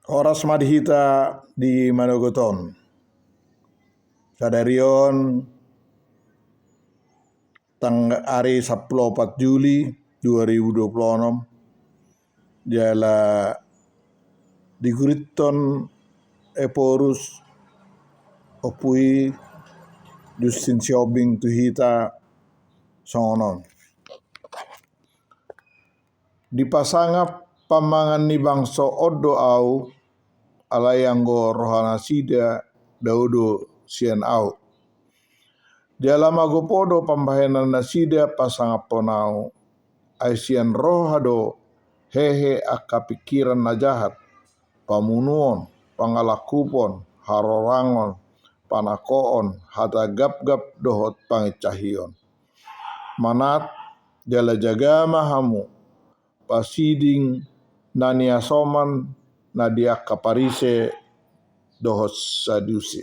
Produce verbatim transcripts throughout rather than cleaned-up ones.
Horas ma di hita di manogot on. Sadari on tanggal ari sampulu opat Juli dua ribu dua puluh onom, jala digurithon Ephorus Ompu i Justin Sihombing tu hita songon on. Dipasangap pamangan ni bangso on do ahu, alai anggo roha nasida dao do sian ahu. Jala magopo do pambahenan nasida pasangaphon ahu, ai sian roha do hehe angka pingkiran na jahat, pamunuon, pangalangkupon, harorangon, panakoon, hata gapgap dohot pangincahion. Manat, jala jaga ma hamu pasiding na niasoman na di angka Parise dohot Sadusi.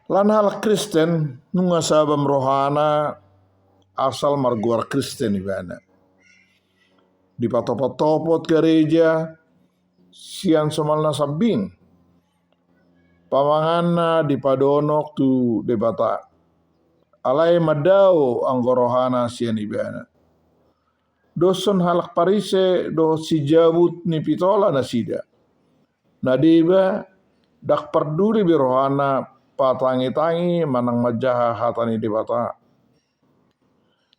Lan halak Kristen nunga sabam rohana asal margoar Kristen ibana. Dipatopot-topot gareja sian somalna sambing. Pamanganna dipadonok tu Debata. Alai mandao anggo rohana sian ibana. Doshon halak Parise dohot sijabut ni pitola nasida. Na deba, ndang parduli be rohana patangitangi manang manjaha hata ni Debata.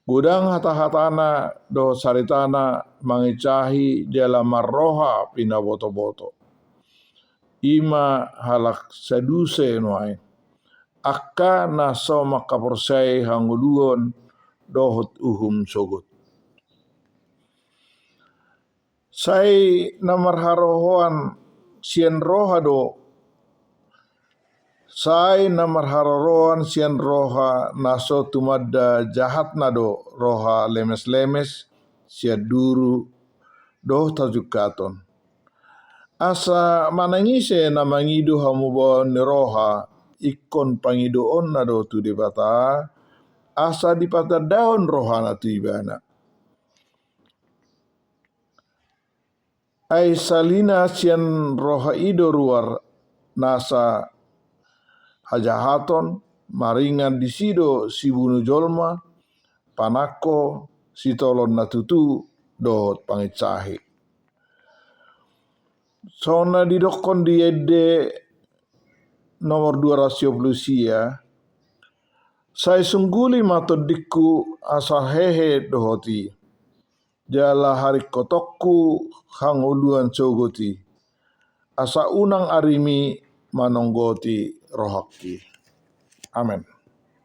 Godang hata-hatana dohot saritana mangincahi jala marroha pinaboto-boto. I ma halak Saduse nuaeng. Angka na so mangkaporseai hangoluan dohot uhum sogot. Sai na marharoroan sian roha do, sai na marharoroan sian roha na so tumanda jahatna do roha lemes-lemes sian duru dohot hajungkaton. Asa manang ise na mangido hamubaon ni roha ingkon pangidoonna do tu Debata, asa dipatandahon rohana tu ibana. Ai salina sian roha i do ruar nasa hajahaton, maringan disi do sibunu jolma, panangko, sitolon na tutu dohot pangincahi. Songon na didokkon di ende nomor dua ratus dua puluh sia, sai sungguli ma tondingku asa hehe dohot i. Jala haringkotonku hangoluan sogot i, asa unang arimi manonggoti rohangki. Amen.